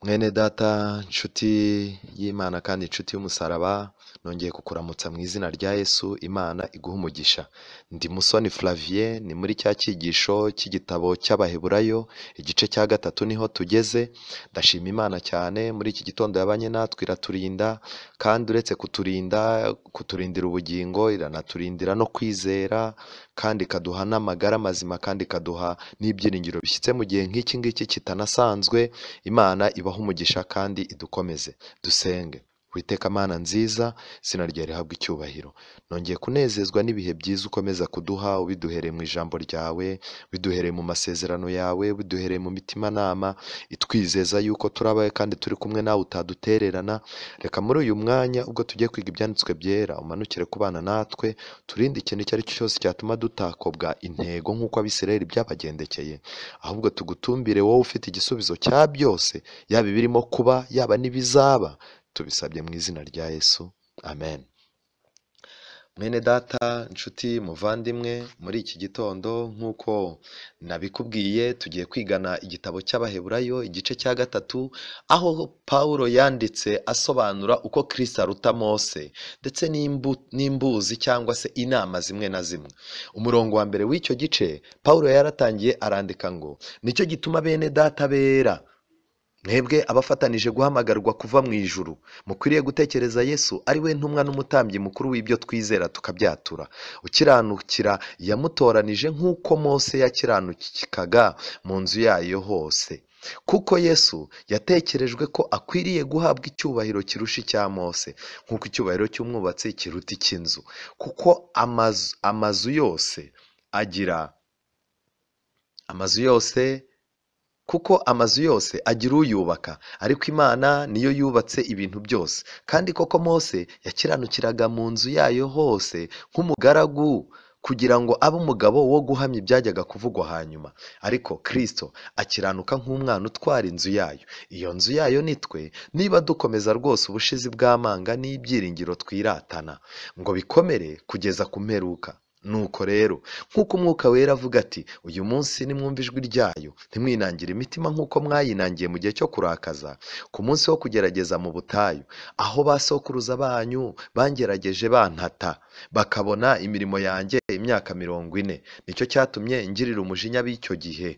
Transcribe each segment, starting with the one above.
Mwene data nshuti y'Imana kandi inshuti y'umusaraba, nongeye kukuramutsa mu izina rya Yesu. Imana iguhe umugisha. Ndi Musoni Flavien, ni muri cya cyigisho cy'igitabo cy'Abaheburayo, igice cya 3 niho tugeze. Ndashima Imana cyane muri iki gitondo yabanye natwe, iraturinda, kandi uretse kuturinda, kuturindira ubugingo, iranaturindira no kwizera, kandi ikaduha n'amagara mazima, kandi ikaduha n'ibyiringiro bishyitse mu gihe nk'iki ngiki kitanasanzwe. Imana ibahe umugisha kandi idukomeze. Dusenge. Uwiteka Mana nziza, izina ryawe rihabwe icyubahiro. Nongeye kunezezwa n'ibihe byiza ukomeza kuduha, ubiduhereye mu ijambo ryawe, ubiduhereye mu masezerano yawe, ubiduhereye mu mitimanama itwizeza yuko turabaye kandi turi kumwe nawe utadutererana. Reka muri uyu mwanya ubwo tugiye kwiga ibyanditswe byera, umanukire kubana natwe, turinde ikintu icyo ari cyo cyose cyatuma dutakobwa intego nk'uko Abisirayeli byabagendekeye, ahubwo tugutumbire wowe ufite igisubizo cya byose, yaba ibirimo kuba, yaba n'ibizaba. Tubisabye mu izina rya Yesu, amen. Mwene data nshuti muvandimwe, muri iki gitondo nk'uko nabikubwiye tugiye kwigana igitabo cy'Abaheburayo igice cya 3, aho Pawulo yanditse asobanura uko Kristo aruta Mose ndetse n'imbuzi cyangwa se inama zimwe na zimwe. Umurongo wa mbere w'icyo gice Pawulo yaratangiye arandika ngo: nicyo gituma bene data bera, mwebwe abafatanije guhamagarwa kuva mu ijuru, mukwiriye gutekereza Yesu ari we ntumwa n'umutambyi mukuru w'ibyo twizera tukabyatura, ukiranukira yamutoranije nk'uko Mose yakiranukikaga mu nzu yayo hose. Kuko Yesu yatekerejwe ko akwiriye guhabwa icyubahiro kirusha icya Mose, nk'uko icyubahiro cy'umwubatsi kiruta icy'inzu. Kuko amazu yose agira amazu yose kuko amazu yose agira uyubaka, ariko Imana niyo yubatse ibintu byose. Kandi koko Mose yakiranukiraga mu nzu yayo hose nk'umugaragu, kugira ngo abe umugabo wo guhamya ibyajyaga kuvugwa hanyuma. Ariko Kristo akiranuka nk'umwana utwara inzu yayo. Iyo nzu yayo nitwe, niba dukomeza rwose ubushizi bw'amanga n'ibyiringiro twiratana, ngo bikomere kugeza ku mperuka. Nuko rero nk'uko Umwuka Wera avuga ati: uyu munsi nimwumva ijwi ryayo, ntimwinangire imitima nk'uko mwayinangiye mu gihe cyo kurakaza, ku munsi wo kugerageza mu butayu, aho basokuruza banyu bangerageje bantata, bakabona imirimo yanjye imyaka 40. Nicyo cyatumye ngirira umujinya b'icyo gihe,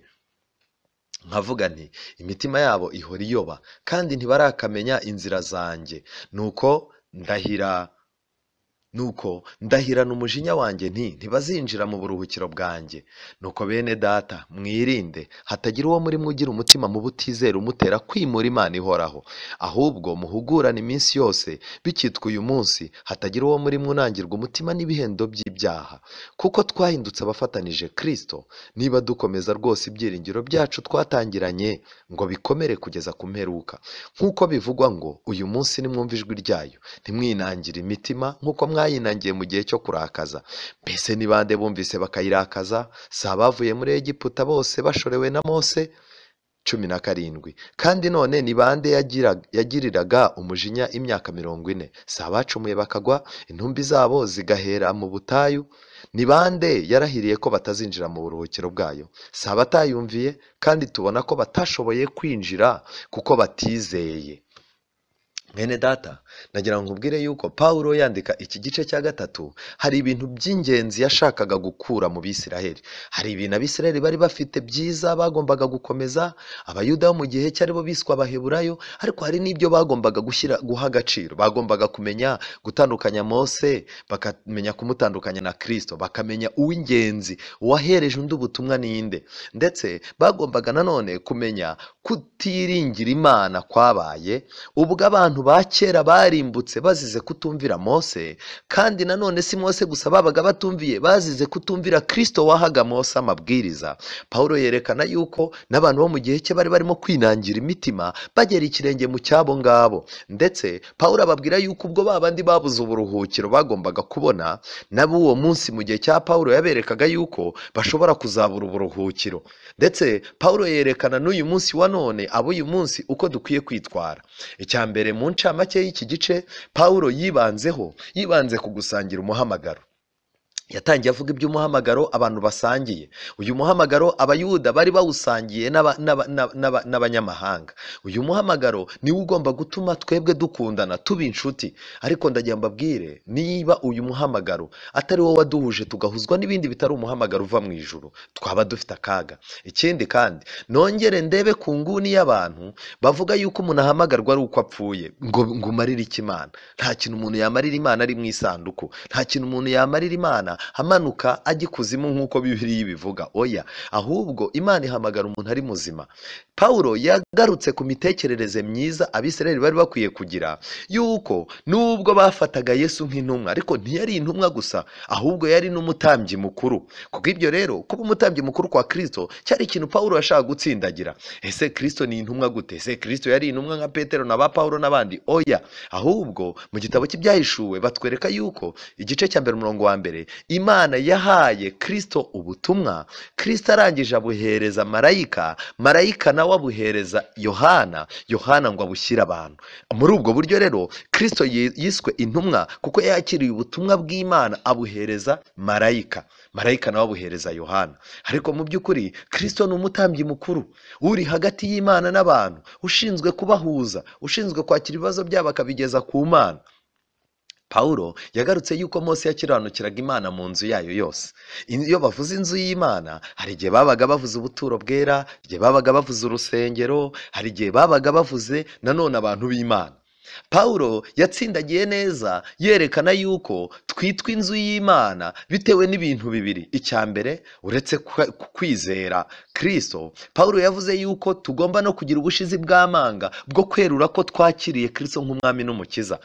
nkavuga nti: imitima yabo ihora iyoba, kandi ntibarakamenya inzira zanjye. Nuko ndahirana umujinya wanjye nti: ntibazinjira mu buruhukiro bwanjye. Nuko bene data, mwirinde hatagira uwo muri mwe ugira umutima mubi utizera umutera kwimura Imana ihoraho, ahubwo muhugurane iminsi yose bikitwa uyu munsi, hatagira uwo muri mwe unangirwa umutima n'ibihendo by'ibyaha. Kuko twahindutse abafatanije Kristo, niba dukomeza rwose ibyiringiro byacu twatangiranye ngo bikomere kugeza ku mperuka. Nk'uko bivugwa ngo: uyu munsi nimwumva ijwi ryayo, ntimwinangire imitima nk'uko mwayinangiye mu gihe cyo kurakaza. Mbese ni bande bumvise bakayirakaza? Si abavuye muri Egiputa bose bashorewe na Mose? 17. Kandi none ni bande yagiriraga umujinya imyaka 40? Si abacumuye bakagwa, intumbi zabo zigahera mu butayu? Ni bande yarahiriye ko batazinjira mu buruhukiro bwayo? Si abatayumviye? Kandi tubona ko batashoboye kwinjira kuko batizeye. Mwene data, nagira ngo nkubwire yuko Pawulo yandika iki gice cya 3 hari ibintu by'ingenzi yashakaga gukura mu Bisiraheli. Hari ibintu Abisiraheli bari bafite byiza bagombaga gukomeza, Abayuda bo mu gihe cyari bo biswa Abaheburayo, ariko hari n'ibyo bagombaga guha agaciro. Bagombaga kumenya gutandukanya Mose, bakamenya kumutandukanya na Kristo, bakamenya uw'ingenzi uwahereje undi ubutumwa ninde. Ndetse bagombaga nanone kumenya kutiringira Imana kwabaye ubwo abantu ba kera barimbutse bazize kutumvira Mose, kandi nanone si Mose gusa babaga batumviye, bazize kutumvira Kristo wahaga Mose amabwiriza. Pawulo yerekana yuko n'abantu bo mu gihe cye bari barimo kwinangira imitima, bagera ikirenge mu cyabo ngabo. Ndetse Pawulo ababwira yuko ubwo babandi babuze uburuhukiro bagombaga kubona, nabo uwo munsi mu gihe cya Pawulo yaberekaga yuko bashobora kuzabura uburuhukiro. Ndetse Pawulo yerekana n'uyu munsi wa none, abo uyu munsi uko dukwiye kwitwara. Icya mbere mu ncamake y'iki gice Pawulo yibanze ku gusangira umuhamagaro. Yatangiye avuga iby'umuhamagaro abantu basangiye. Uyu muhamagaro Abayuda bari bawusangiye n'abanyamahanga. Uyu muhamagaro niwo ugomba gutuma twebwe dukundana, tuba inshuti. Ariko ndagira mbabwire, niba uyu muhamagaro atari wo waduhuje tugahuzwa n'ibindi bitari umuhamagaro uva mu ijuru, twaba dufite akaga. Ikindi kandi nongere ndebe ku nguni y'abantu bavuga yuko umuntu ahamagarwa ari uko apfuye, ngo umarire iki Imana? Nta kintu umuntu yamarira Imana ari mu isanduku, nta kintu umuntu yamarira Imana amanuka ajya ikuzimu nk'uko Bibiliya ibivuga. Oya, ahubwo Imana ihamagara umuntu ari muzima. Pawulo yagarutse ku mitekerereze myiza Abisirayeli bari bakwiye kugira, yuko nubwo bafataga Yesu nk'intumwa, ariko ntiyari intumwa gusa, ahubwo yari n'umutambyi mukuru. Kubw'ibyo rero, kuba umutambyi mukuru kwa Kristo cyari ikintu Pawulo yashaka gutsindagira. Ese Kristo ni intumwa gute? Ese Kristo yari intumwa nka Petero na ba Pawulo n'abandi? Oya, ahubwo mu gitabo cy'Ibyahishuwe batwereka yuko igice cya mbere umurongo wa mbere, Imana yahaye Kristo ubutumwa, Kristo arangije abuhereza marayika, marayika nawe abuhereza Yohana, Yohana ngo abushyire abantu. Muri ubwo buryo rero Kristo yiswe intumwa kuko yakiriye ubutumwa bw'Imana abuhereza marayika, marayika nawe abuhereza Yohana. Ariko mu by'ukuri Kristo ni umutambyi mukuru uri hagati y'Imana n'abantu, ushinzwe kubahuza, ushinzwe kwakira ibibazo byabo akabigeza ku Mana. Pawulo yagarutse yuko Mose yakiranukiraga Imana mu nzu yayo yose. Iyo bavuze inzu y'Imana, hari igihe babaga bavuze ubuturo bwera, igihe babaga bavuze urusengero, hari igihe babaga bavuze nanone abantu b'Imana. Pawulo yatsindagiye neza yerekana yuko twitwa inzu y'Imana bitewe n'ibintu bibiri. Icya mbere, uretse kwizera Kristo, Pawulo yavuze yuko tugomba no kugira ubushizi bw'amanga bwo kwerura ko twakiriye Kristo nk'umwami n'umukiza.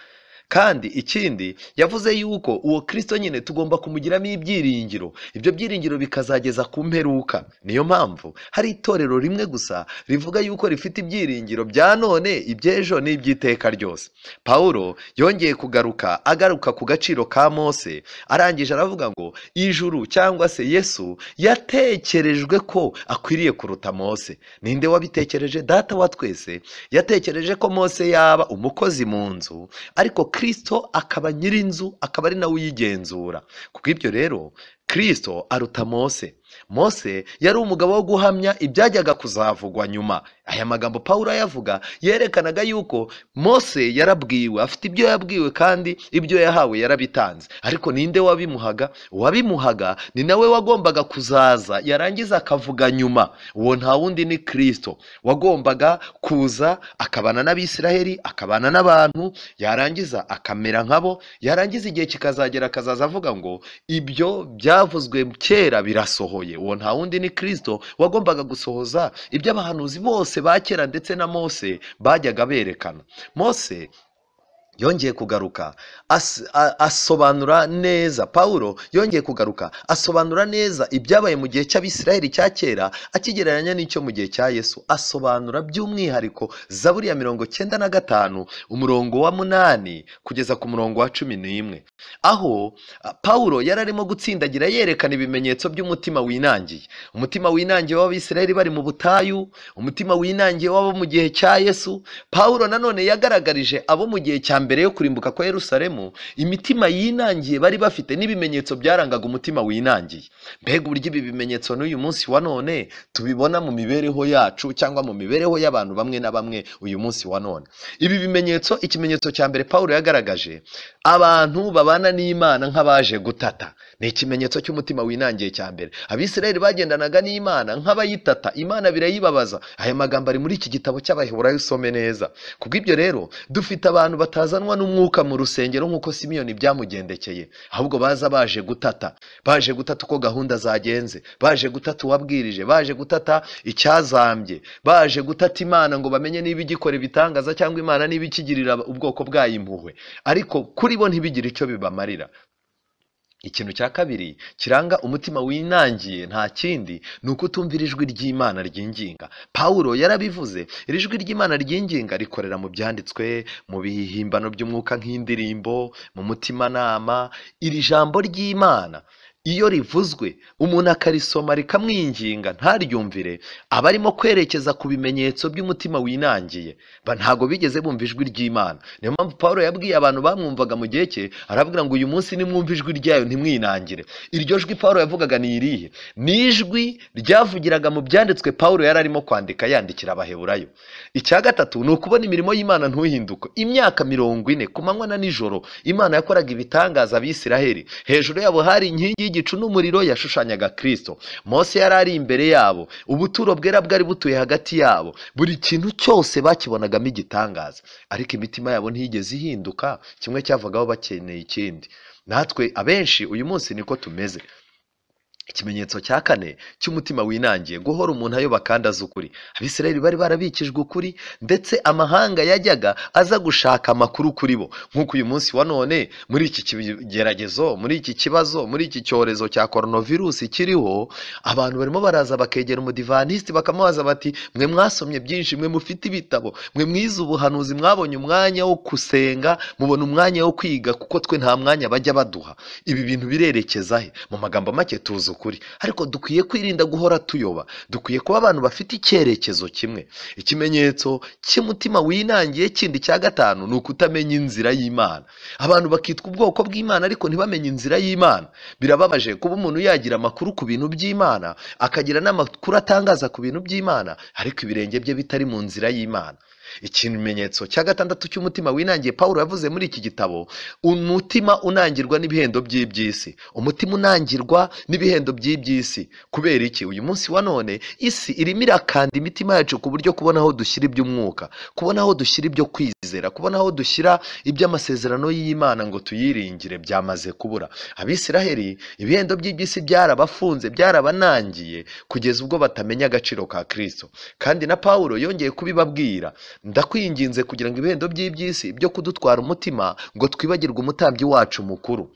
Kandi ikindi yavuze yuko uwo Kristo nyine tugomba kumugiramo ibyiringiro, ibyo byiringiro bikazageza ku mperuka. Niyo mpamvu hari itorero rimwe gusa rivuga yuko rifite ibyiringiro bya none, iby'ejo n'iby'iteka ryose. Pawulo yongeye kugaruka agaruka ku gaciro ka Mose, arangije aravuga ngo ijuru cyangwa se Yesu yatekerejwe ko akwiriye kuruta Mose. Ninde wabitekereje? Data wa twese yatekereje ko Mose yaba umukozi mu nzu, ariko Kristo akaba nyir'inzu, akaba ari nawe uyigenzura. Kubw'ibyo rero Kristo aruta Mose. Mose yari umugabo wo guhamya ibyajyaga kuzavugwa nyuma. Aya magambo Pawulo ayavuga yerekanaga yuko Mose yarabwiwe, afite ibyo yabwiwe kandi ibyo yahawe yarabitanze. Ariko ninde wabimuhaga? Uwabimuhaga ni nawe wagombaga kuzaza yarangiza akavuga nyuma. Uwo nta wundi ni Kristo wagombaga kuza akabana n'Abisiraheli, akabana n'abantu, yarangiza akamera nkabo, yarangiza igihe kikazagera akazaza avuga ngo ibyo byavuzwe kera birasohoye. Uwo nta wundi ni Kristo wagombaga gusohoza ibyo abahanuzi bose ba kera ndetse na Mose bajyaga berekana. Mose yongeye kugaruka asobanura neza, Pawulo yongeye kugaruka asobanura neza ibyabaye mu gihe cy'Abisiraheli cya kera akigereranya n'icyo mu gihe cya Yesu. Asobanura by'umwihariko Zaburi ya 95 umurongo wa 8 kugeza ku murongo wa 11, aho Pawulo yari arimo gutsindagira yerekana ibimenyetso by'umutima winangiye. Umutima winangiye w'Abisiraheli bari mu butayu, umutima winangiye w'abo mu gihe cya Yesu. Pawulo nanone yagaragarije abo mu gihe cya mbere yo kurimbuka kwa Yerusalemu imitima yinangiye bari bafite n'ibimenyetso byarangaga umutima winangiye. Mbega uburyo ibi bimenyetso n'uyu munsi wa none tubibona mu mibereho yacu cyangwa mu mibereho y'abantu bamwe na bamwe uyu munsi wa none. Ibi bimenyetso, ikimenyetso cya mbere Pawulo yagaragaje, abantu babana n'Imana nk'abaje gutata. Ni ikimenyetso cy'umutima winangiye cya mbere. Abisirayeli bagendanaga n'Imana nk'abayitata, Imana birayibabaza. Aya magambo ari muri iki gitabo cy'Abaheburayo, usome neza. Kubw'ibyo rero dufite abantu batazanwa n'umwuka mu rusengero nk'uko Simiyoni byamugendekeye, ahubwo baza baje gutata, baje gutata uko gahunda zagenze, baje gutata uwabwirije, baje gutata icyazambye, baje gutata Imana ngo bamenye niba igikora ibitangaza cyangwa Imana niba ikigirira ubwoko bwayo impuhwe, ariko kuri bo ntibigire icyo bibamarira. Ikintu cya kabiri kiranga umutima winangiye nta kindi ni ukutumvira ijwi ry'Imana ryinginga. Pawulo yarabivuze, iri jwi ry'Imana ryinginga rikorera mu byanditswe, mu bihimbano by'umwuka nk'indirimbo, mu mutimanama. Iri jambo ry'Imana iyo rivuzwe umuntu akarisoma rikamwinginga ntaryumvire, aba arimo kwerekeza ku bimenyetso by'umutima winangiye. Ntago bigeze bumva ijwi ry'Imana. Niyo mpamvu Pawulo yabwiye abantu bamwumvaga mu gihe cye, arababwira ngo uyu munsi nimwumva ijwi ryayo ntimwinangire. Iryo jwi Pawulo yavugaga ni irihe? Ni ijwi ryavugiraga mu byanditswe Pawulo yari arimo kwandika yandikira Abaheburayo. Icya gatatu ni ukubona imirimo y'Imana ntuhinduke. Imyaka 40 ku manywa na nijoro Imana yakoraga ibitangaza Abisiraheli. Hejuru yabo hari inkingi y'igicu n'umuriro yashushanyaga Kristo. Mose yari ari imbere yabo, ubuturo bwera bwari butuye hagati yabo. Buri kintu cyose bakibonagamo igitangaza, ariko imitima yabo ntiyigeze ihinduka, kimwe cyavagaho bakeneye ikindi. Natwe abenshi uyu munsi niko tumeze. Ikimenyetso cya kane cy'umutima winangiye, guhora umuntu ayoba kandi azi ukuri. Abisirayeli bari barabikijwe ukuri, ndetse amahanga yajyaga aza gushaka amakuru kuri bo. Nk'uko uyu munsi wa none muri iki kigeragezo, muri iki kibazo, muri iki cyorezo cya coronavirus kiriho, abantu barimo baraza bakegera umudivantisiti bakamubaza bati mwe mwasomye byinshi, mwe mufite ibitabo, mwe mwize ubuhanuzi, mwabonye umwanya wo gusenga, mubona umwanya wo kwiga, kuko twe nta mwanya bajya baduha. Ibi bintu birerekeza he? Mu magambo make tuzi ukuri, ariko dukwiye kwirinda guhora tuyoba. Dukwiye kuba abantu bafite icyerekezo kimwe. Ikimenyetso cy'umutima winangiye kindi cya gatanu ni ukutamenya inzira y'Imana. Abantu bakitwa ubwoko bw'Imana ariko ntibamenye inzira y'Imana. Birababaje kuba umuntu yagira amakuru ku bintu by'Imana, akagira n'amakuru atangaza ku bintu by'Imana, ariko ibirenge bye bitari mu nzira y'Imana. Ikimenyetso cya gatandatu cy'umutima winangiye Pawulo yavuze muri iki gitabo, umutima unangirwa n'ibihendo by'iby'isi. Umutima unangirwa n'ibihendo by'iby'isi. Kubera iki? Uyu munsi wa none isi irimo irakanda imitima yacu ku buryo kubona aho dushyira iby'umwuka, kubona aho dushyira ibyo kwizera, kubona aho dushyira iby'amasezerano y'Imana ngo tuyiringire byamaze kubura. Abisiraheli ibihendo by'iby'isi byarabafunze, byarabanangiye kugeza ubwo batamenya agaciro ka Kristo. Kandi na Pawulo yongeye kubibabwira, ndakwinginze kugira ngo ibihendo by'iby'isi byo kudutwara umutima ngo twibagirwe umutambyi wacu mukuru.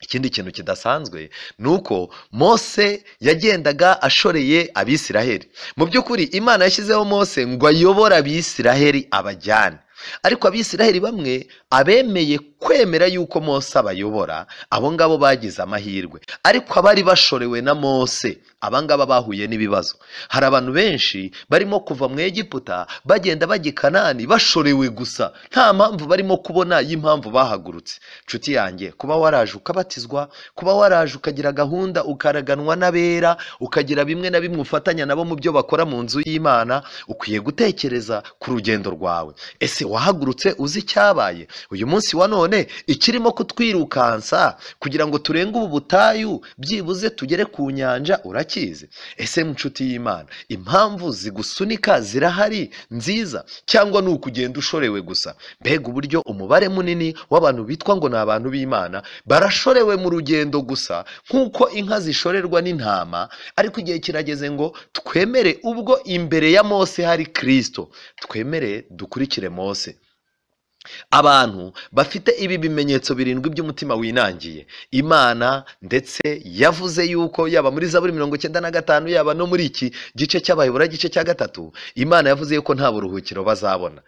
Ikindi kintu kidasanzwe ni uko Mose yagendaga ashoreye Abisiraheli. Mu by'ukuri Imana yashyizeho Mose ngo ayobore Abisiraheli abajyane. Ariko Abisiraheli bamwe abemeye kwemera yuko Mose abayobora, abo ngabo bagize amahirwe. Ariko abari bashorewe na Mose, abangaba bahuye n'ibibazo. Hari abantu benshi barimo kuva mu Egiputa bagenda bajya i Kanani bashorewe gusa, nta mpamvu barimo kubona y'impamvu bahagurutse. Nshuti yanjye, kuba waraje ukabatizwa, kuba waraje ukagira gahunda, ukaraganwa n'abera, ukagira bimwe na bimwe ufatanya nabo mu byo bakora mu nzu y'Imana, ukwiye gutekereza ku rugendo rwawe. Ese wahagurutse uzi icyabaye? Uyu munsi wa none ikirimo kutwirukansa kugira ngo turenge ubu butayu, byibuze tugere ku nyanja, urakizi? Ese nshuti y'Imana, impamvu zigusunika zirahari nziza, cyangwa ni ukugenda ushorewe gusa? Mbega uburyo umubare munini w'abantu bitwa ngo ni abantu b'Imana barashorewe mu rugendo gusa, nk'uko inka zishorerwa n'intama. Ariko igihe kirageze ngo twemere ubwo imbere ya Mose hari Kristo, twemere dukurikire Mose. Abantu bafite ibi bimenyetso birindwi by'umutima winangiye, Imana ndetse yavuze yuko yaba muri Zaburi 95, yaba no muri iki gice cy'Abaheburayo igice cya 3, Imana yavuze yuko nta buruhukiro bazabona.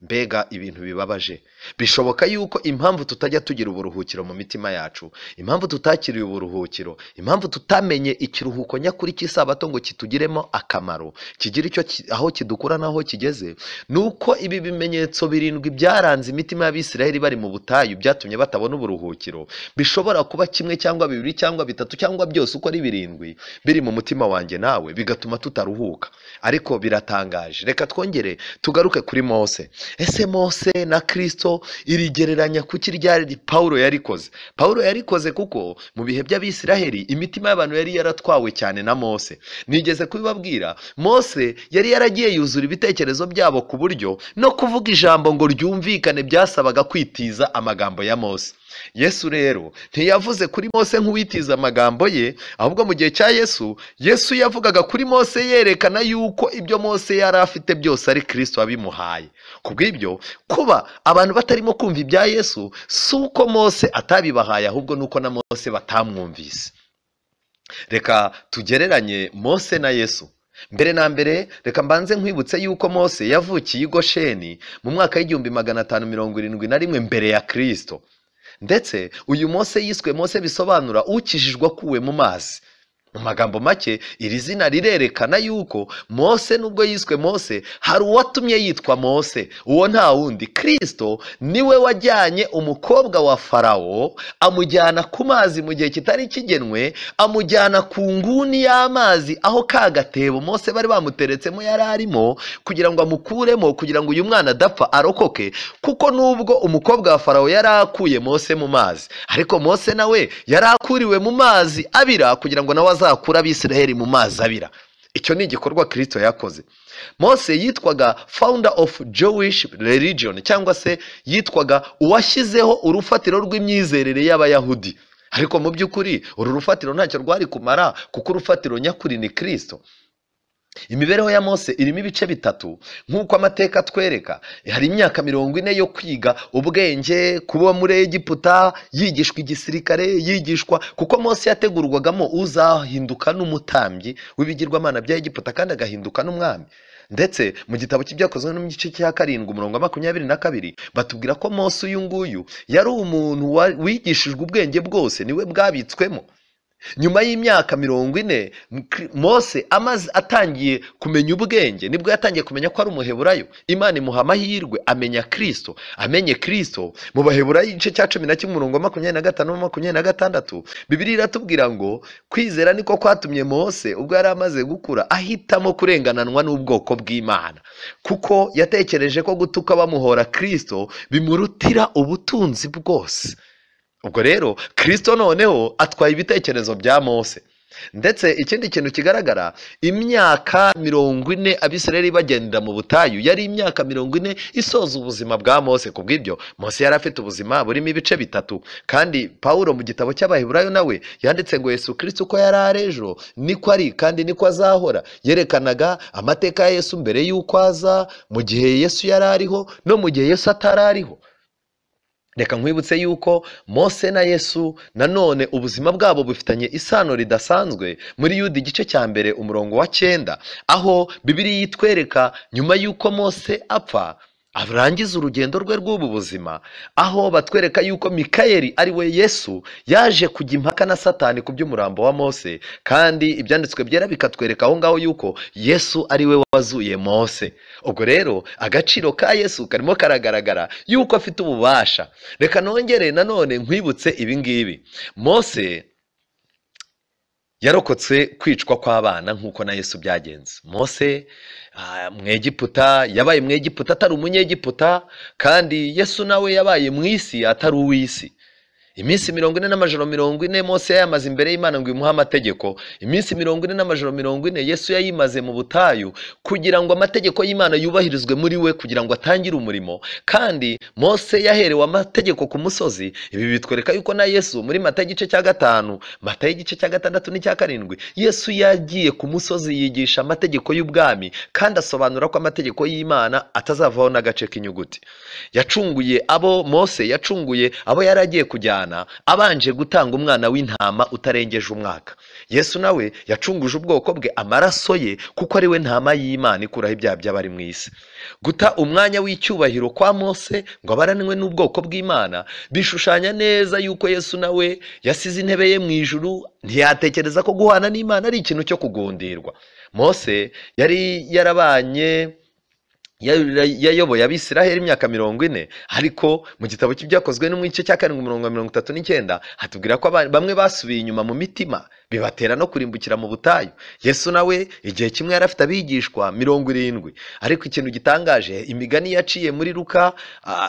Mbega ibintu bibabaje. Bishoboka yuko impamvu tutajya tugira uburuhukiro mu mitima yacu, impamvu tutakiriye uburuhukiro, impamvu tutamenye ikiruhuko nyakuri cy'isabato ngo kitugiremo akamaro, kigira icyo aho kidukura naho kigeze, nuko ibi bimenyetso birindwi byaranze imitima y'Abisiraheli bari mu butayu byatumye batabona uburuhukiro, bishobora kuba kimwe cyangwa bibiri cyangwa bitatu cyangwa byose uko ari birindwi biri mu mutima wanjye nawe, bigatuma tutaruhuka. Ariko biratangaje. Reka twongere tugaruke kuri Mose. Ese Mose na Kristo irigereranya kuki ryari Pawulo yarikoze? Pawulo yarikoze kuko mu bihe by'Abisiraheli imitima y'abantu yari yaratwawe cyane na Mose. Nigeze kubibabwira, Mose yari yaragiye yuzura ibitekerezo byabo ku buryo no kuvuga ijambo ngo ryumvikane byasabaga kwitiza amagambo ya Mose. Yesu rero ntiyavuze kuri Mose nk'uwitiza amagambo ye, ahubwo mu gihe cya Yesu, Yesu yavugaga kuri Mose yerekana yuko ibyo Mose yari afite byose ari Kristo wabimuhaye. Kubw'ibyo, kuba abantu batarimo kumva ibya Yesu si uko Mose atabibahaye, ahubwo nuko na Mose batamwumvise. Reka tugereranye Mose na Yesu. Mbere na mbere reka mbanze nkwibutse yuko Mose yavukiye i Gosheni mu mwaka w'1571 mbere ya Kristo. Ndetse uyu Mose yiswe Mose bisobanura ukijijwe akuwe mu mazi. Mu magambo make, iri zina rirerekana yuko Mose nubwo yiswe Mose, hari uwatumye yitwa Mose. Uwo nta wundi, Kristo niwe wajyanye umukobwa wa Farawo, amujyana ku mazi mu gihe kitari kigenwe, amujyana ku nguni y'amazi aho ka gatebo Mose bari bamuteretsemo yari arimo, kugira ngo amukuremo, kugira ngo uyu mwana adapfa arokoke. Kuko nubwo umukobwa wa Farawo yari akuye Mose mu mazi, ariko Mose nawe yari akuriwe mu mazi abira, kugira ngo nawe azakura Abisiraheli mu mazi abira. Icyo ni igikorwa Kristo yakoze. Mose yitwaga founder of Jewish religion, cyangwa se yitwaga uwashyizeho urufatiro rw'imyizerere y'Abayahudi. Ariko mu by'ukuri uru rufatiro ntacyo rwari kumara, kuko urufatiro nyakuri ni Kristo. Imibereho ya Mose irimo ibice bitatu nk'uko amateka atwereka. Hari imyaka 40 yo kwiga ubwenge, kuba muri Egiputa, yigishwa igisirikare, yigishwa kuko Mose yategurwagamo uzahinduka n'umutambyi w'ibigirwamana bya Egiputa kandi agahinduka n'umwami. Ndetse mu gitabo cy'Ibyakozwe no mu gice cya 7 umurongo wa 22 batubwira ko Mose uyu nguyu yari umuntu wigishijwe ubwenge bwose, niwe bwabitswemo. Nyuma y'imyaka 40 Mose amaze atangiye kumenya ubwenge, nibwo yatangiye kumenya ko ari umuheburayo. Imana imuha amahirwe amenya Kristo. Amenye Kristo mu Baheburayo igice cya 11 umurongo wa 25 na 26, Bibiliya iratubwira ngo kwizera niko kwatumye Mose ubwo yari amaze gukura ahitamo kurengananwa n'ubwoko bw'Imana, kuko yatekereje ko gutuka bamuhora Kristo bimurutira ubutunzi bwose. Ubwo rero Kristo noneho atwaye ibitekerezo bya Mose. Ndetse ikindi kintu kigaragara, imyaka 40 Abisirayeli bagenda mu butayu yari imyaka 40 isoza ubuzima bwa Mose. Kubw'ibyo Mose yari afite ubuzima burimo ibice bitatu. Kandi Paulo mu gitabo cy'Abaheburayo nawe yanditse ngo Yesu Kristo uko yari ari ejo niko ari kandi niko azahora. Yerekanaga amateka ya Yesu mbere y'uko aza, mu gihe Yesu yari ariho no mu gihe Yesu atari ariho. Reka nkwibutse yuko Mose na Yesu nanone ubuzima bwabo bufitanye isano ridasanzwe muri Yuda igice cya 1 umurongo wa 9, aho Bibiliya itwereka nyuma y'uko Mose apfa arangiza urugendo rwe rw'ubu buzima, aho batwereka yuko Mikayeli ari we Yesu yaje kujya impaka na Satani ku by'umurambo wa Mose, kandi ibyanditswe byera bikatwereka aho ngaho yuko Yesu ari we wazuye Mose. Ubwo rero agaciro ka Yesu karimo karagaragara yuko afite ububasha. Reka nongere nanone nkwibutse ibi ngibi. Mose yarokotse kwicwa kw'abana nk'uko na Yesu byagenze. Mose mu Egiputa yabaye mu Egiputa atari umunyegiputa, kandi Yesu nawe yabaye mu isi atari uw'isi. Iminsi 40 n'amajoro 40 Mose yayamaze imbere y'Imana ngo imuhe amategeko. Iminsi 40 n'amajoro 40 Yesu yayimaze mu butayu kugira ngo amategeko y'Imana yubahirizwe muri we, kugira ngo atangire umurimo. Kandi Mose yaherewe amategeko ku musozi. Ibi bitwereka yuko na Yesu muri Matayo igice cya 5, Matayo igice cya 6 n'icya 7, Yesu yagiye ku musozi yigisha amategeko y'ubwami, kandi asobanura ko amategeko y'Imana atazavaho n'agace k'inyuguti. Yacunguye abo Mose yacunguye abo yari agiye kujyana abanje gutanga umwana w'intama utarengeje umwaka. Yesu nawe yacunguje ubwoko bwe amaraso ye, kuko ari we ntama y'Imana ikuraho ibyaha by'abari mu isi. Guta umwanya w'icyubahiro kwa Mose ngo abaranwe n'ubwoko bw'Imana bishushanya neza yuko Yesu nawe yasize intebe ye mu ijuru, ntiyatekereza ko guhana n'Imana ari ikintu cyo kugundirwa. Mose yari yarabanye yayoboye Abisiraheli imyaka 40, ariko mu gitabo cy'Ibyakozwe no mu gice cya 7 umurongo wa 39 hatubwira ko bamwe basubiye inyuma mu mitima bibatera no kurimbukira mu butayu. Yesu nawe igihe kimwe yari afite abigishwa 70, ariko ikintu gitangaje, imigani yaciye muri Luka,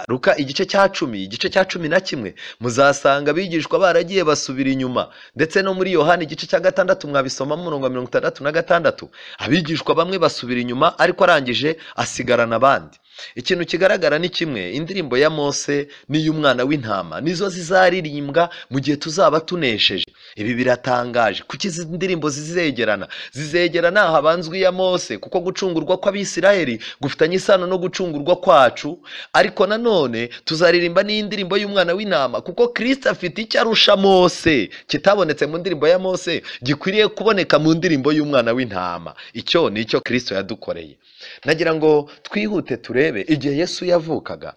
Luka igice cya 10, igice cya 11, muzasanga abigishwa baragiye basubira inyuma. Ndetse no muri Yohana igice cya 6 mwabisoma mu murongo wa 66, abigishwa bamwe basubira inyuma, ariko arangije asigara n'abandi. Ikintu kigaragara ni kimwe, indirimbo ya Mose n'iy'umwana w'intama nizo zizaririmbwa mu gihe tuzaba tunesheje. Ibi biratangaje. Kuki izi ndirimbo zizegerana? Zizegerana habanzwe iya Mose, kuko gucungurwa kw'Abisiraheli gufitanye isano no gucungurwa kwacu, ariko nanone tuzaririmba n'indirimbo y'umwana w'intama, kuko Kristo afite icyo arusha Mose kitabonetse mu ndirimbo ya Mose, gikwiriye kuboneka mu ndirimbo y'umwana w'intama. Icyo ni icyo Kristo yadukoreye. Nagira ngo twihute turebe igihe Yesu yavukaga.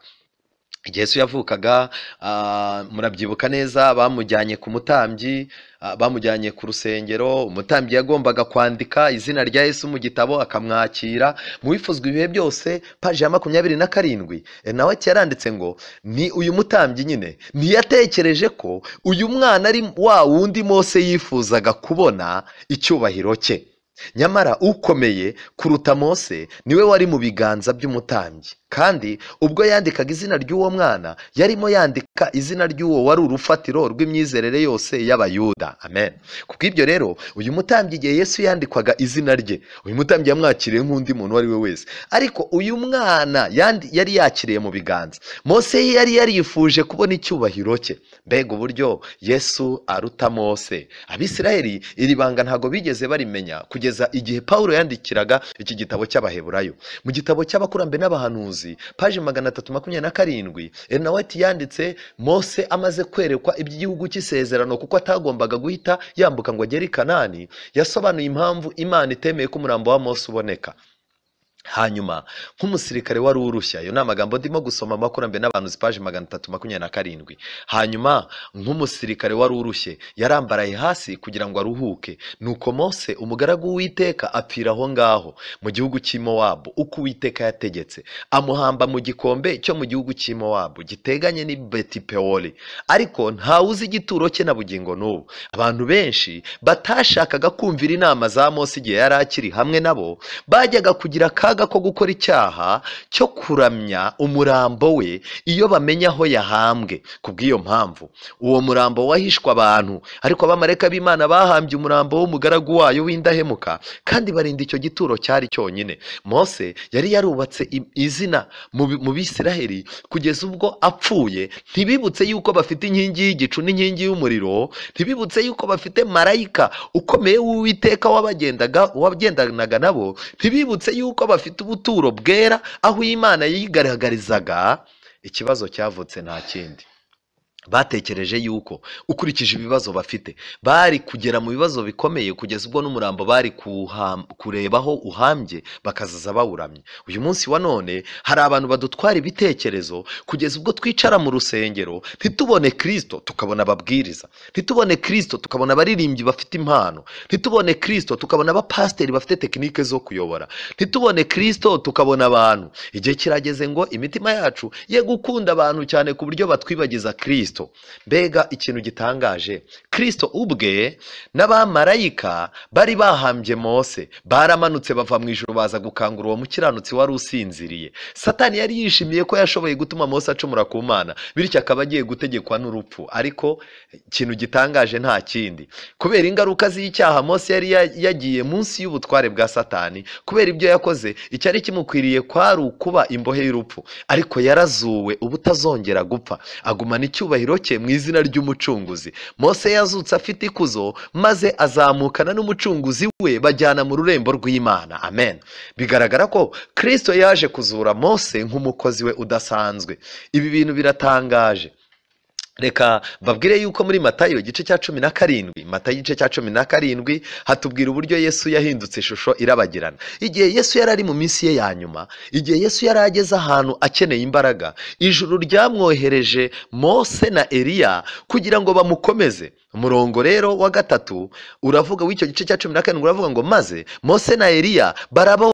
Igihe Yesu yavukaga, murabyibuka neza, bamujyanye ku mutambyi, bamujyanye ku rusengero. Umutambyi yagombaga kwandika izina rya Yesu mu gitabo akamwakira. Mu Bifuzwa Ibihe Byose, paji ya 27, nawe yaranditse ngo ni uyu mutambyi nyine ntiyatekereje ko uyu mwana ari wa wundi Mose yifuzaga kubona icyubahiro cye. Nyamara ukomeye kuruta Mose niwe wari mu biganza by'umutambyi, kandi ubwo yandikaga izina ry'uwo mwana yarimo yandika izina ry'uwo wari urufatiro rw'imyizerere yose y'Abayuda. Amen. Kubw'ibyo rero uyu mutambyi igihe Yesu yandikwaga izina rye, uyu mutambyi yamwakiriye nk'undi muntu uwo ari we wese, ariko uyu mwana yari yakiriye mu biganza Mose yari yarifuje kubona icyubahiro cye. Mbega uburyo Yesu aruta Mose! Abisiraheli iri banga ntago bigeze barimenya kugeza igihe Pawulo yandikiraga iki gitabo cy'Abaheburayo. Mu gitabo cy'Abakurambere n'Abahanuzi, paji 327, Ellen White yanditse Mose amaze kwerekwa iby'igihugu cy'isezerano, kuko atagombaga guhita yambuka ngo agere i Kanani. Yasobanuye impamvu Imana itemeye ko umurambo wa Mose uboneka. Hanyuma nk'umusirikare wari urushya, ayo ni amagambo ndimo gusoma Abakurambere n'Abahanuzi, paji 327. Hanyuma nk'umusirikare wari urushye yarambaraye hasi kugira ngo aruhuke, nuko Mose umugaragu w'Uwiteka apfira aho ngaho mu gihugu cy'i Mowabu uko Uwiteka yategetse, amuhamba mu gikombe cyo mu gihugu cy'i Mowabu giteganye n'i Betipewoli. Ariko ntawe uzi igituro cye na bugingo n'ubu. Abantu benshi batashakaga kumvira inama za Mose igihe yari akiri hamwe nabo, bajyaga kugira akaga ko gukora icyaha cyo kuramya umurambo we iyo bamenya aho yahambwe. Kubw'iyo mpamvu uwo murambo wahishwe abantu, ariko abamarayika b'Imana bahambye umurambo w'umugaragu wayo w'indahemuka, kandi barinda icyo gituro cyari cyonyine. Mose yari yarubatse izina mu Bisiraheli kugeza ubwo apfuye. Ntibibutse yuko bafite inkingi y'igicu n'inkingi y'umuriro, ntibibutse yuko bafite marayika ukomeye w'Uwiteka wagendanaga nabo, ntibibutse yuko bafite ubuturo bwera aho Imana yigaragarizaga. Ikibazo cyavutse nta kindi, batekereje yuko ukurikije ibibazo bafite bari kugera mu bibazo bikomeye kugeza ubwo n'umurambo bari kurebaho uhambye bakazaza bawuramye. Uyu munsi wa none hari abantu badutwara ibitekerezo kugeza ubwo twicara mu rusengero ntitubone Kristo tukabona ababwiriza, ntitubone Kristo tukabona abaririmbyi bafite impano, ntitubone Kristo tukabona abapasiteri bafite tekinike zo kuyobora, ntitubone Kristo tukabona abantu. Igihe kirageze ngo imitima yacu ye gukunda abantu cyane ku buryo batwibagiza Kristo. Mbega ikintu gitangaje! Kristo ubwe n'abamarayika bari bahambye Mose baramanutse bava mu ijuru baza gukangura uwo mukiranutsi wari usinziriye. Satani yari yishimiye ko yashoboye gutuma Mose acumura ku Mana, bityo akaba agiye gutegekwa n'urupfu. Ariko ikintu gitangaje nta kindi, kubera ingaruka z'icyaha Mose yari yagiye munsi y'ubutware bwa Satani. Kubera ibyo yakoze, icyari kimukwiriye kwari ukuba imbohe y'urupfu, ariko yarazuwe ubutazongera gupfa, agumana icyubahiro cye mu izina ry'Umucunguzi. Mose yazutse afite ikuzo, maze azamukana n'Umucunguzi we bajyana mu rurembo rw'Imana. Amen. Bigaragara ko Kristo yaje kuzura Mose nk'umukozi we udasanzwe. Ibi bintu biratangaje. Reka babwire yuko muri Matayo igice cya 17, Matayo igice cya 17 hatubwira uburyo Yesu yahindutse ishusho irabagirana. Igihe Yesu yari ari mu minsi ye ya nyuma, igihe Yesu yari ageze ahantu akeneye imbaraga, ijuru ryamwohereje Mose na Eliya kugira ngo bamukomeze. Umurongo rero wa 3 uravuga w'icyo gice cya 17 uravuga ngo maze Mose na Eliya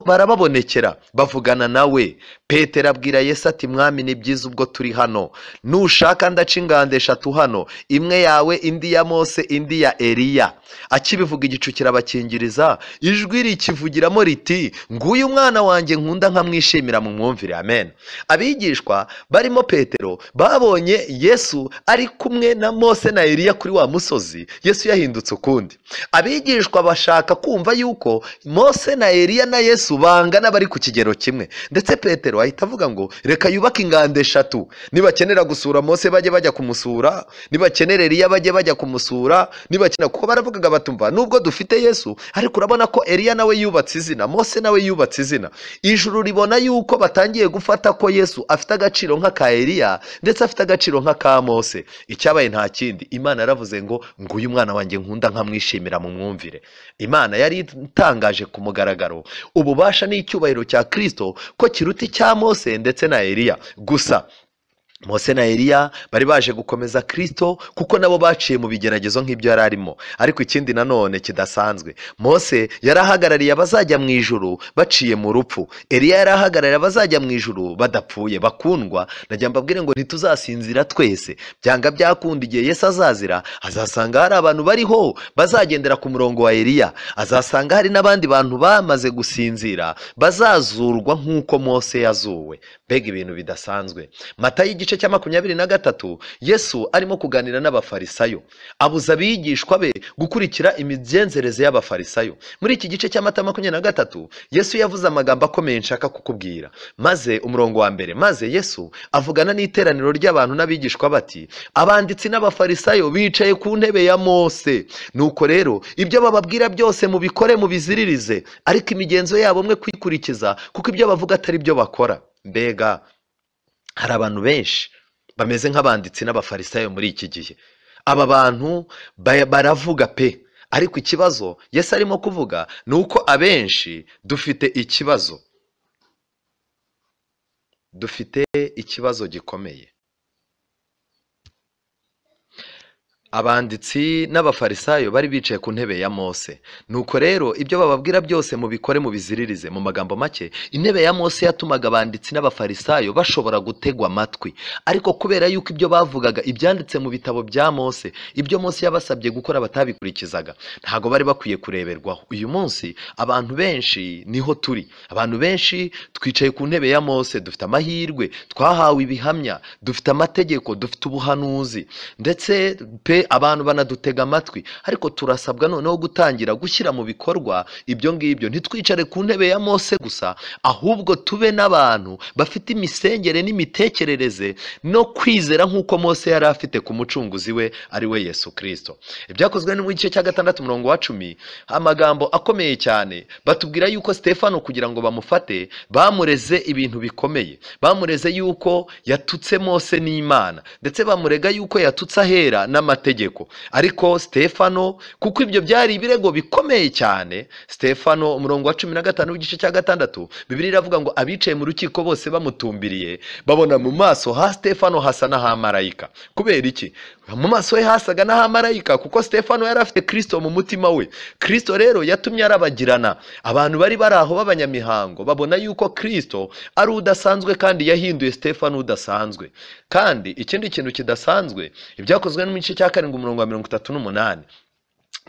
barababonekera bavugana nawe. Petero abwira Yesu ati mwami, ni byiza ubwo turi hano, nushaka ndaca ingando eshatu hano, imwe yawe, indi ya Mose, indi ya Eliya. Akibivuga igicu kirabakingiriza, ijwi rikivugiramo riti nguyu umwana wanjye nkunda nkamwishimira, mumwumvire. Amen. Abigishwa barimo Petero babonye Yesu ari kumwe na Mose na Eliya kuri wa musozi. Yesu yahindutse ukundi. Abigishwa bashaka kumva yuko Mose na Eliya na Yesu bangana, bari ku kigero kimwe. Ndetse Petero ahita avuga ngo reka yubake ingando eshatu, nibakenera gusura Mose bajye bajya kumusura, nibakenera Eliya bajye bajya kumusura, nibakenera, kuko baravugaga batumva nubwo dufite Yesu, ariko urabona ko Eliya nawe yubatse izina, Mose nawe yubatse izina. Ijuru ribona yuko batangiye gufata ko Yesu afite agaciro nk'aka Eliya ndetse afite agaciro nk'aka Mose. Icyabaye nta kindi, Imana yaravuze ngo nguyu umwana wanjye nkunda nkamwishimira, mumwumvire. Imana yari itangaje ku mugaragaro ububasha n'icyubahiro cya Kristo ko kiruta icya Mose ndetse na Eliya. Gusa Mose na Eliya bari baje gukomeza Kristo kuko nabo baciye mu bigeragezo nk'ibyo yari arimo. Ariko ikindi nanone kidasanzwe, Mose yarahagarariye abazajya mu ijuru baciye mu rupfu, Eliya yarahagarariye abazajya mu ijuru badapfuye. Bakundwa, najya mbabwire ngo ntituzasinzira twese, byanga byakunda igihe Yesu azazira azasanga hari abantu bariho bazagendera ku murongo wa Eliya, azasanga hari n'abandi bantu bamaze gusinzira bazazurwa nk'uko Mose yazuwe. Mbega ibintu bidasanzwe. Matayo igice cya 23, Yesu arimo kuganira n'abafarisayo, abuza abigishwa be gukurikira imigenzereze y'abafarisayo. Muri iki gice cya Matayo 23, Yesu yavuze amagambo akomeye nshaka kukubwira. Maze umurongo wa mbere, maze Yesu avugana n'iteraniro ry'abantu n'abigishwa bati, abanditsi n'abafarisayo bicaye ku ntebe ya Mose. Nuko rero ibyo bababwira byose mubikore mubiziririze, ariko imigenzo yabo mwe kwikurikiza, kuko ibyo bavuga atari byo bakora. Mbega hari abantu benshi bameze nk'abanditsi n'abafarisayo muri iki gihe. Aba bantu baravuga pe, ariko ikibazo Yesu arimo kuvuga ni uko abenshi dufite ikibazo, dufite ikibazo gikomeye. Abanditsi n'abafarisayo bari bicaye ku ntebe ya Mose. Nuko rero ibyo bababwira byose mubikore mubiziririze. Mu magambo make, intebe ya Mose yatumaga abanditsi n'abafarisayo bashobora gutegwa amatwi, ariko kubera yuko ibyo bavugaga ibyanditse mu bitabo bya Mose, ibyo Mose yabasabye gukora batabikurikizaga, ntago bari bakwiye kureberwaho. Uyu munsi abantu benshi niho turi, abantu benshi twicaye ku ntebe ya Mose, dufite amahirwe, twahawe ibihamya, dufite amategeko, dufite ubuhanuzi, ndetse pe abantu banadutega amatwi, ariko turasabwa noneho gutangira gushyira mu bikorwa ibyo ngibyo. Ntitwicare ku ntebe ya Mose gusa, ahubwo tube n'abantu bafite imisengere n'imitekerereze no kwizera nk'uko Mose yari afite ku mucunguzi we, ari we Yesu Kristo. Ibyakozwe no mu gice cya 6 umurongo wa 10, amagambo akomeye cyane batubwira yuko Stefano kugira ngo bamufate bamureze ibintu bikomeye. Bamureze yuko yatutse Mose n'Imana, ndetse bamurega yuko yatutse ahera n'amategeko. Ariko Stefano, kuko ibyo byari ibirego bikomeye cyane, Stefano umurongo wa 15 w'igice cya 6, Bibiliya iravuga ngo abicaye mu rukiko bose bamutumbiriye babona mu maso ha Stefano hasa n'aha marayika. Kubera iki? Mu maso he hasaga n'aha marayika, kuko Stefano yari afite Kristo mu mutima we. Kristo rero yatumye arabagirana. Abantu bari bari aho b'abanyamihango babona yuko Kristo ari udasanzwe, kandi yahinduye Stefano udasanzwe. Kandi ikindi kintu kidasanzwe, ibyakozwe no mu gice cya 7 umurongo wa 38,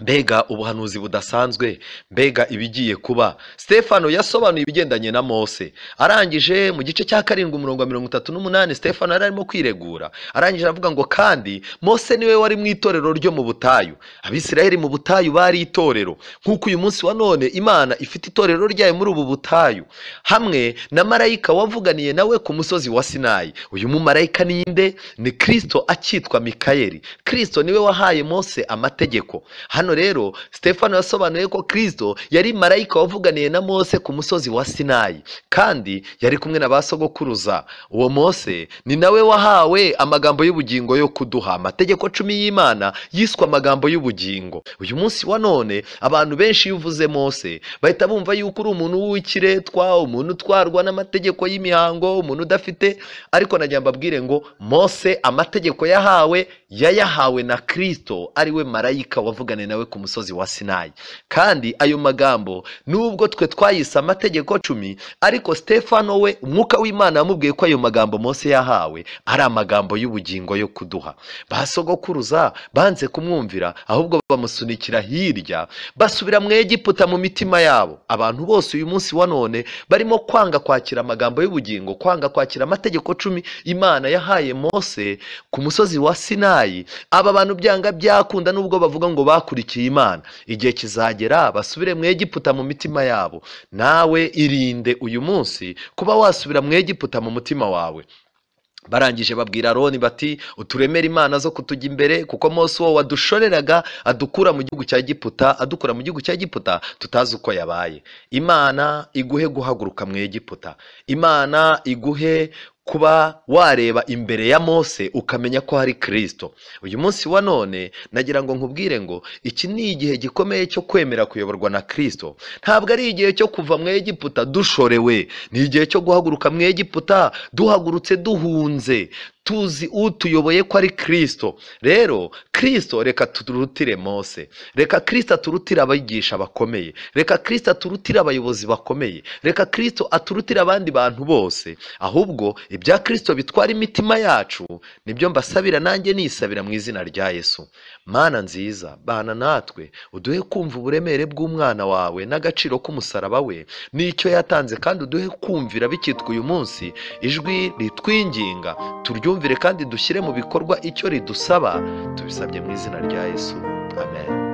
mbega ubuhanuzi budasanzwe, mbega ibigiye kuba. Stefano yasobanuye ibigendanye na Mose. Arangije mu gice cya 7 umurongo wa 38, Stefano yari arimo kwiregura, arangije aravuga ngo kandi Mose niwe wari mu itorero ryo mu butayu. Abisirayeli mu butayu bari itorero, nk'uko uyu munsi wa none Imana ifite itorero ryayo muri ubu butayu, hamwe na marayika wavuganiye nawe ku musozi wa Sinayi. Uyu mumarayika ninde? Ni Kristo akitwa Mikayeli. Kristo niwe wahaye Mose amategeko. Hano rero Stefano yasobanuye ko Kristo yari marayika wavuganiye na Mose ku musozi wa Sinayi, kandi yari kumwe na ba sogokuruza. Uwo Mose ni nawe wahawe amagambo y'ubugingo yo kuduha. Amategeko 10 y'Imana yiswe amagambo y'ubugingo. Uyu munsi wa none abantu benshi iyo uvuze Mose bahita bumva yuko uri umuntu w'ikiretwa, umuntu utwarwa n'amategeko y'imihango, umuntu udafite. Ariko najya mbabwire ngo Mose amategeko yahawe yayahawe na Kristo, ari we marayika wavuganiye nawe ku musozi wa Sinayi. Kandi ayo magambo nubwo twe twayise amategeko 10, ariko Stefano we umwuka w'Imana yamubwiye ko ayo magambo Mose yahawe ari amagambo y'ubugingo yo kuduha. Ba sogokuruza banze kumwumvira, ahubwo bamusunikira hirya, basubira mu Egiputa mu mitima yabo. Abantu bose uyu munsi wa none barimo kwanga kwakira amagambo y'ubugingo, kwanga kwakira amategeko 10 Imana yahaye Mose ku musozi wa Sinayi. Aba bantu byanga byakunda, nubwo bavuga ngo bakurikiye Imana, igihe kizagera basubire mu Egiputa mu mitima yabo. Nawe irinde uyu munsi kuba wasubira mu Egiputa mu mutima wawe. Barangije babwira Aroni bati uturemere imana zo kutujya imbere, kuko Mose uwo wadushoreraga adukura mu gihugu cya Egiputa, adukura mu gihugu cya Egiputa tutazi uko yabaye. Imana iguhe guhaguruka mu Egiputa. Imana iguhe kuba wareba imbere ya Mose ukamenya ko hari Kristo. Uyu munsi wa none nagira ngo nkubwire ngo iki ni igihe gikomeye cyo kwemera kuyoborwa na Kristo. Ntabwo ari igihe cyo kuva mu Egiputa dushorewe, ni igihe cyo guhaguruka mu Egiputa duhagurutse duhunze, Tuzi utuyoboye ko ari Kristo. Rero Kristo reka turutire Mose, reka Kristo aturutire abigisha bakomeye, reka Kristo aturutire abayobozi bakomeye, reka Kristo aturutire abandi bantu bose. Ahubwo ibya Kristo bitwara imitima yacu, nibyo mbasabira nanjye nisabira mu izina rya Yesu. Mana nziza, bana natwe, uduhe kumva uburemere bw'umwana wawe n'agaciro k'umusaraba we n'icyo yatanze, kandi uduhe kumvira bikitwa uyu munsi ijwi ritwinginga, turyumvire kandi dushyire mu bikorwa icyo ridusaba. Tubisabye mu izina rya Yesu, amen.